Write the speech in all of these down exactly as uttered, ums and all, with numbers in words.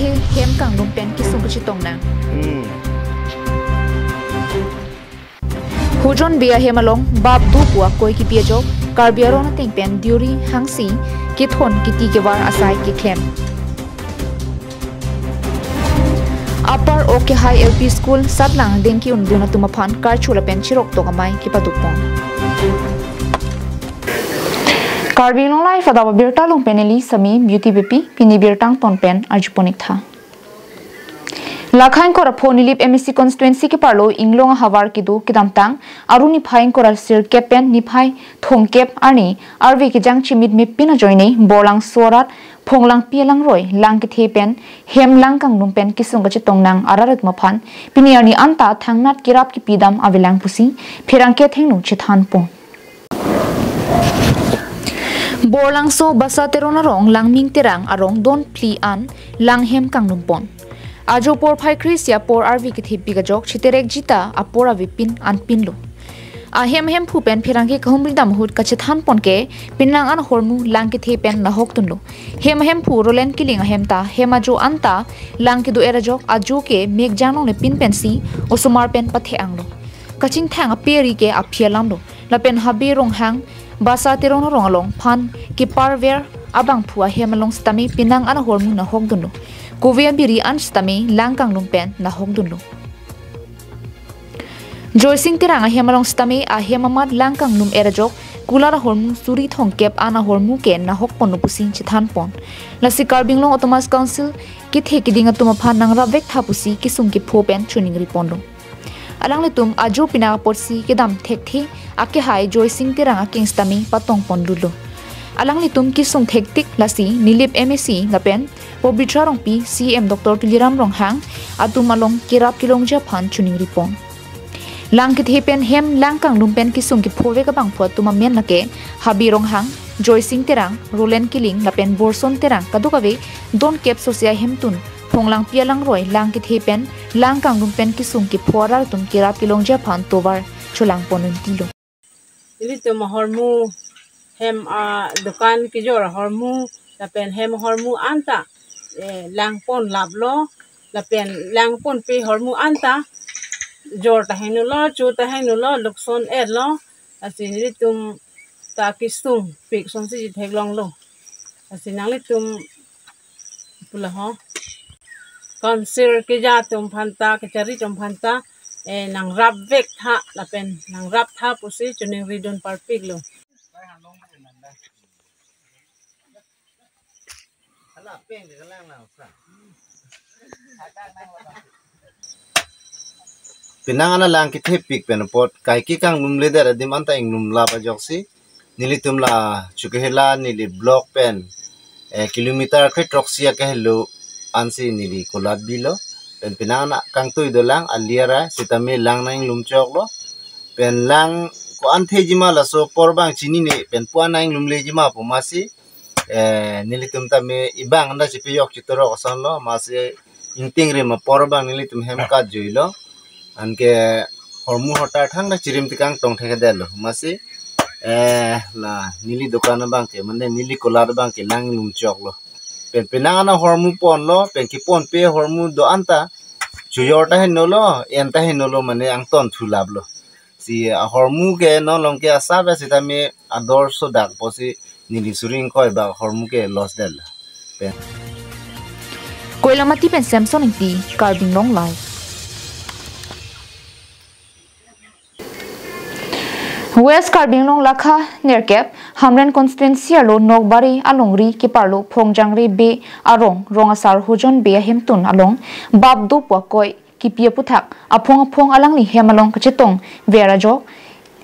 hem kanglum pen kesung kachetong nang. Hmm. Hojon Bey ahem along bap do pu akoi kipi ajok Karbi aron ateng pen Deuri Hangsi kethon kiti kevar asai keklem. Upper Okehai L P School Satlang dengki undun atum aphan karchu lapen chirok tok amei kepadopon. Karbi Anglong Live adap abirta along pen neli Sami Beauty Beypi, pini birta angton pen arjupon-ik tha. Lakha ingkoi ra pho Nilip M A C constituency keparlo Inglong ahavar kedo kedamtang Aru niphai ingkoi ra sirkep pen niphai thomkep arni arve kejang chimit mepin ajoine Borlangso arat Phonglangpi alangroi lang kethe pen hem lang kanglum pen kesung kachetong nang arat atum aphan pini arni anta thangnat kerap kepidam avelang pusi pherangke athengno chethanpon. Borlangso Basa Teron arong Langming Terang arong don phli an lang hem kanglumpon. Ajo porphai kre-isi apor arve kethepik ajok cheterekji ta apor avepin anpinlo. Ahem hemphu pen pherangke kahumri dam ahut kachethanpon ke penang an ahormu lang kethe pen nahokdunlo. Hem hemphu Roland Killing ahem ta hem ajo anta lang kedo-er ajok ajo ke mekjang longle pin pensi osomar pen pathe-anglo. Kachingthang aperi ke aphi alamlo. Lapen Habe Ronghang, Basa Teron arong along phan keparver abangphu ahem along sitame penang an ahormu nahokdunlo. Kove abiri an sitame lang kanglum pen nahokdunlo. Joysing Terang ahem along sitame ahem amat lang kanglum-er ajok kulat ahormu suri thomkep an ahormu ke nahokponlo pusi chethanpon. Lasi Karbi Anglong Autonomous Council kethe keding atum aphan nangrapvek tha pusi kesung kepho pen choningriponlo. Alanglitum ajo pinak apotsi kedam thekthe akehai Joysing Terang akeng sitame patongpon dolo. Alanglitum kesung thektik lasi Nilip M A C lapen Pobitra Rongpi, C M Doctor Tuliram Ronghang atum along kerap kelongji aphan choningripon. Lang kethe pen hem lang kanglum pen kesung kephovek abangphu atum amen lake Habe Ronghang, Joysing Terang, Roland Killing lapen Borson Terang kadokave donkep sosia hemtun Phonglangpi alangroi lang kethe pen lang kanglum pen kesung kepho arat atum kerap kelongji aphan tovar cholangpon untilo. Ilitum ahormu hem adukan kejor ahormu lapen hem ahormu anta, eh, langpon laplo lapen langponpe ahormu anta jor ta hingno lo, cho ta hingno lo, lukson-et lo, lasi nelitum ta kesung pik sonsi theklonglo. Lasi nanglitum pula ho. Council keja atum aphanta, kachari atum aphanta, eh, nangrapvek tha, lapen nangrap tha pusi choningridun parpiklo. Penang an alang kethepik pen apot kaike kanglumledet adim anta inglumlap ajoksi nelitum la Chokihola neli block pen, eh, kilometer kre throksi akehelo ansi neli kulat bilo. Pen penang an kangtui dolang aliara sitame lang nanglum choklo. Pen lang ko-an thejima laso apor abang chinine pen pu-an nanglumlejima pu masi, eh, nelitum tame ibang anda chipejok chitorok asonlo, masi ingtingrim apor abang nelitum hem kat juilo. Anke hormu hotar thangta chirim tekang tong thekdetlo. Masi, eh, la neli dukan abang ke, mane neli kulat abang ke lang lum choklo. Pen penang an ahormu ponlo, pen keponpe ahormu do-anta chojor ta hingno lo, en ta hingno lo, mane angton thulaplo. Si ahormu ke non along ke asap sitame ador sodak pusi neli suri ingkoi bak ahormu ke loss del. Pen. Koilamati pen Samson Ingti, Karbi Anglong Live. West Karbi Anglong Lakha nerkep Hamren constituency arlo Nokbari alongri keparlo Phongjangre Bey arong rong asar Hojon Bey ahemtun along bap do pu akoi kipi aputhak aphong aphong alangli hem along kachetongver ajok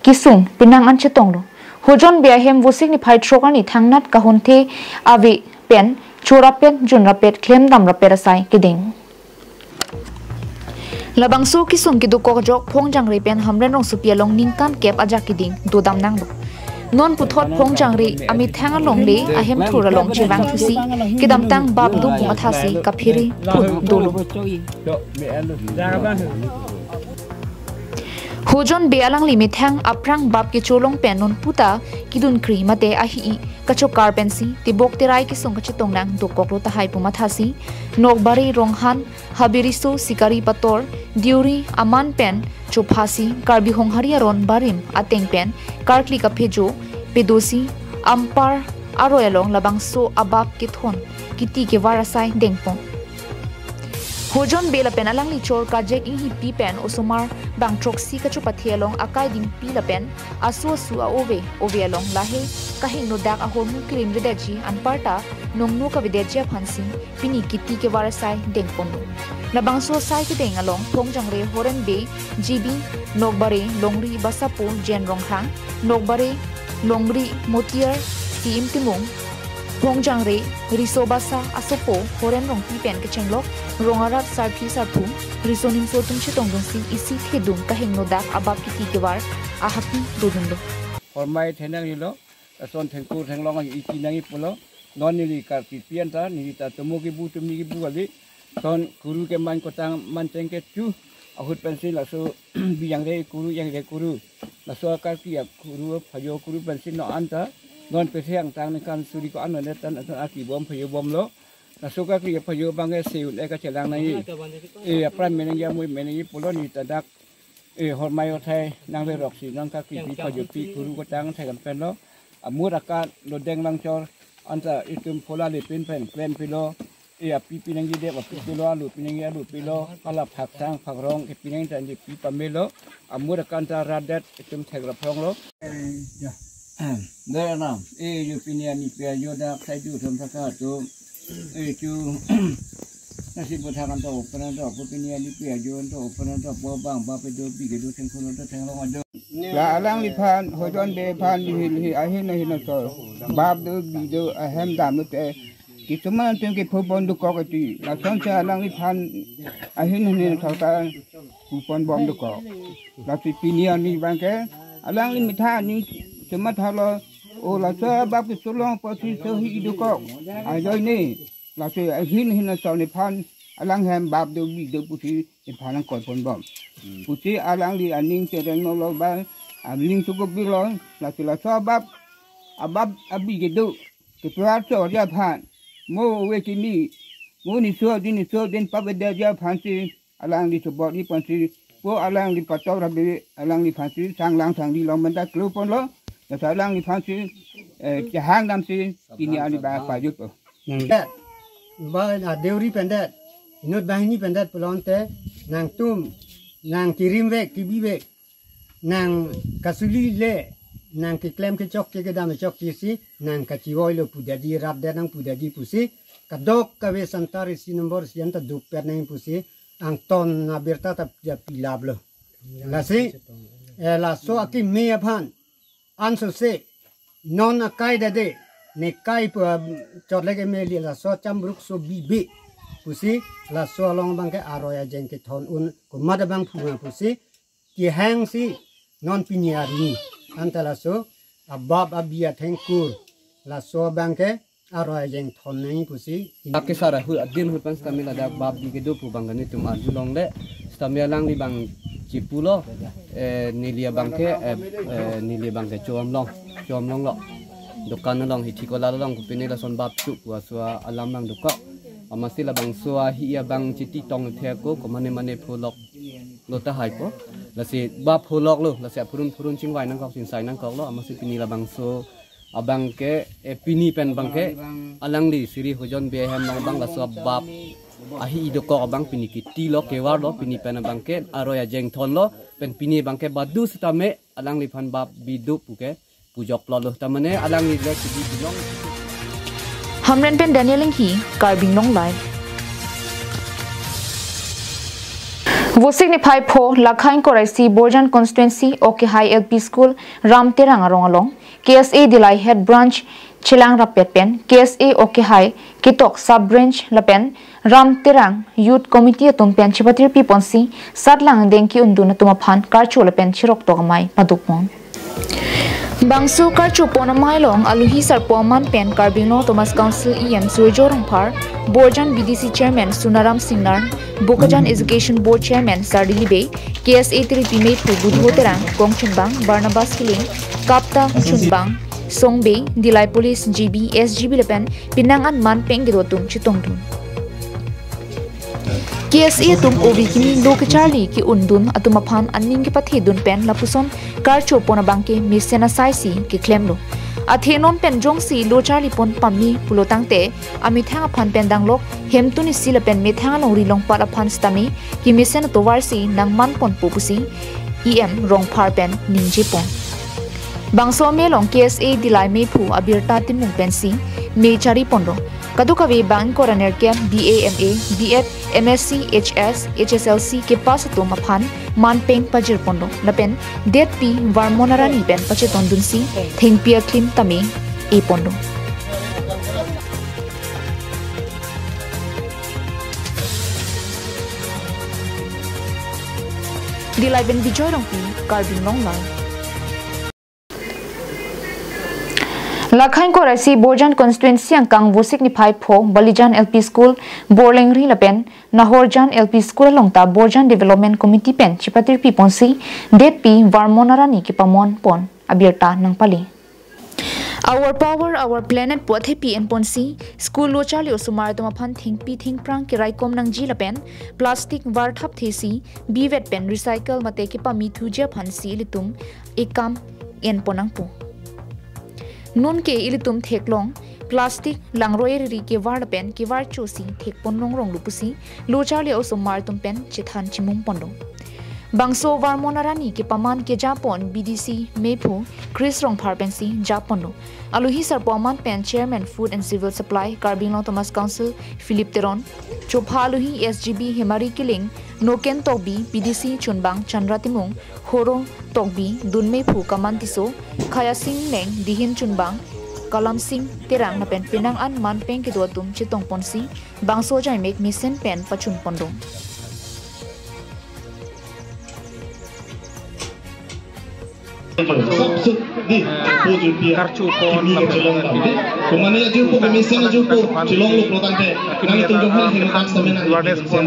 kesung penang an chetonglo. Hojon Bey ahem Vosik niphai throk arni thangnat kahonthe ave pen chorapet junrapet klemdam rapet asai keding. Labangso kesung kedokok ajok Phongjangre pen Hamren rongsopi along ningkan kep ajak keding dodam nanglo. Non puthot Phongjangre amethang alongle ahemthur along chevangthusi kedamtang bap do pu mathasi kaphere phun dolo. Hojon Bey alangli methang aphrang bap kecho along pen non puta kedunkri mate ahi kachokar pensi tebok terai kesung kachetong nang dokoklo tahai pu mathasi Nokbare Ronghan, Habiriso, Sikari Pator, Deuri aman pen chophasi Karbi Honghari aron barim ateng pen karkli kaphejo pedosi anpar aroi along labangso abap kethon kiti kevar asai dengpon. Hojon Bey lapen alangli chor Kajek Enghipi pen osomar bang throksi kachopathe along akai dingpi lapen asu asu a-ove ove along lahei kahingno dak ahormu kerim redetji anparta nongno kavedetji aphansi pini kiti kevar asai dengponlo. Labangso asai kedeng along Phongjangre Horen Bey, G B, Nokbare Longri Basapo Jen Ronghang, Nokbare Longri Motiar Siim Timung, Phongjangre Riso Basa asopo Horen Rongpi pen kechenglok rong arat sarpi sarpo riso nimso atum chetongdunsi isi thedung kahingno dak abap kiti kevar ahapi dodunlo. Hormai thenang ilo, lason thengkur thenglong ahi iti nangji pulo, non neli karkipi anta, neli ta tomo kebu tumi kebu kali, son kuru keman kotang manteng kechu, ahut pensi laso bijangre kuru, jangre kuru, laso akarki akuru, phajo kuru pensi non anta, non pese angtang ningkan suri ko-an non tan, tan aki bom phajo bomlo, laso karki phajo abangke seun e kachelang nangji, e apran meneng jamui menengji pulo neli ta dak, e hormai othai nangleroksi non karkipi phajopi kuru kotang thekam penlo. Amur akan lodeng langchor anta itum phola lepin pen klempilo. E api pinangji dep api pilo, alu pinangji alu pilo, hala phaksang phakrong kepi nangji ta neli pi pamelo. Amur akan ta rat det itum thekrap ronglo. Eh, ya. Dera nam, e yo pini ani pia yo dak sai ju thom thaka tu. E chu nasi buthakan to open to, ko pini ani pia yo to open to, po bang ba pe do bi ke do thengkun do thenglong do. La alangliphan, Hojon Bey aphan, lihi lihi ahin ahin aso bap do bi do ahem damlote, kisuman atum kepho pon dokok ati. Lasonsi alangliphan ahin ahin aso ta kupon bom dokok. Lasi pini ani abangke alangli mitha ani chemathalo, o laso bap kesolong apotsi sohi dokok ajoine. Lasi ahin ahin aso nephan alang hem bap do bi do pusi nephan nangkoi pon bom. Pusi alangli aning tereng nolo ba, aning cukup bilo, lasi laso abap, abap abi kedo, ketuar so dia phan, mo we kimi, mo niso din niso din pabeda dia phansi, alangli sobor di phansi, po alangli pator abi, alangliphansi, sanglang sangli long menda klo ponlo, lasi alangliphansi, eh, chehang damsi, pini ani ba pajut po. Nang det, ba a Deuri pen det, inut banghini pen det pulote, nangtum, nang kirim vek, kibi vek, nang kasuli le, nang keklem kechok ke kedam chok ke si, nang kachivoilo pu dadi rap det nang pu dadi pusi, kadokave Santa Risi nombor si anta dukpet nang pusi, angton abirta ta pilaplo. Lasi, eh, laso akimi aphan, ansose, non akai dade, ne kai pu, um, chotlek M L A laso chambruk so bibe, pusi, laso along abangke aroi ajeng kethon un, komat abang phuma pusi, kehangsi, non pini arni, anta laso, abap abi athengkur, laso abangke, aroi ajeng thon nang pusi. Dak kesar ahut adin ahut pen sitame ladak bap bi kedo pu abang kanitum arjulongle. Sitame alangli abang chipulo, eh, neli abangke, eh, eh, neli abangke chomlong, chomlonglo. Dokan along hithi kola along kopine lason bap chu pu aso alam nang dokok. Amatsi labangso ahi abang chiti tong thek ko, ko mane mane pholoklo tahai ko. Lasi bap pholoklo, lasi aphurun phurun chingvai nangkok, chingsai nangkoklo, amatsi pini labangso abangke, eh, pini pen abangke, alangli Sri Hojon Bey ahem abang laso bap ahi dokok abang pini kitilo kevarlo, pini pen abangke aroi ajeng thonlo, pen pini abangke badu sitame alangliphan bap bi do puke pujoklo lo, tamane alangli le kidi bilong. Hamren pen Daniel Enghi, Karbi Anglong Live. Vosik niphai pho, Lakhain Koraisi, Borjan Constituency, Okehai L P School, Ram Terang arong along, K S A Dillai Head Branch chelang rappet pen, K S A Okehai ketok Sub Branch lapen Ram Terang Youth Committee atum pen chepatir pi ponsi satlang dengki undun atum aphan karcho lapen cherok tok amei paduk pon. Bangso karcho pon amei along aluhi sarpo aman pen Karbi Anglong Autonomous Council E M Surjya Rongphar, Borjan B D C Chairman Sunaram Singnar, Bokajan Education Board Chairman Sardili Bey, K S A Tiripi Meiphu Budho Terang, Kongchunbang Barnabas Killing, Kapta Chunbang, Songbei, Dillai Police G B, S G B lapen penang an manpeng kedo atum chetongdun. K S A atum ove kimi lo kacharli ke-undun atum aphan aning kepathedun pen lapuson karcho pon abangke mesen asai si keklemlo. Athe non pen jongsi lo charli pon pame pulo tangte amethang aphan pen danglok hemtun isi lapen methang alongri longpat aphan sitame kemesen atovar si nangman ponpo pusi E M Rongphar pen ningje pon. Bangso ame along K S A Dillai mephu abirta Timung pensi me chari ponlo. Kadokave bang ingkoi ra nerkep B A, M A, B Ed, M S C, H S, H S L C kepass atum aphan manpeng pajir ponlo. Lapen detpi Varmon arani pen pachetongdunsi thengpi aklim tame e ponlo. Dillai pen Bijoy Rongpi, Karbi Anglong Live. Lakha ingkoi ra isi Borjan constituency angkang Vosik niphai pho Balijan L P School, Borlengri lapen Nahorjan L P School along ta Borjan Development Committee pen chepatirpi ponsi detpi Varmon arani kepamon pon abirta nangpale. Our power, our planet pu athepi en ponsi school lo charli osomar atum aphan thengpi thengphrang keraikom nangji lapen plastic varthap thesi bivet pen recycle mate kepamithuji aphansi ilitum ekam en pon nangpo. Nonke ilitum theklong plastic langroi riri kevar lapen kevarcho si thekpon longrong lo pusi lo charli osomar atum pen chethan chimung ponlo. Bangso Varmon arani kepaman kejapon B D C mephu Chris Rongphar pensi japonlo. Aluhi sarpo aman pen Chairman Food and Civil Supply Karbi Anglong Autonomous Council Philip Teron, chopha aluhi S G B Hemari Killing, Noken Tokbi, P D C chunbang Chandra Timung, Horo Tokbi, dunmephu Kaman Tisso, Khayasing Leng, Dihin chunbang Kalamsing Terang lapen penang an manpeng kedo atum chetong ponsi bangso jaimek mesen pen pachun pondung. Karcho pon, kumani ajupo, kemesen ajupo chelonglo pulo tangte nangtum jong hal heno tak semen awareness pon,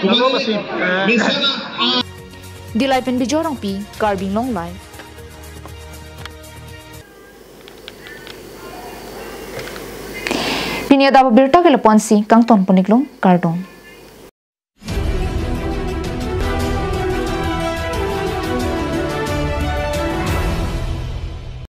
kumani mesen a. Dillai pen Bijoy Rongpi, Karbi Anglong Live. Pini adap abirta ke lapu-ansi kangton pon-iklo, kardom.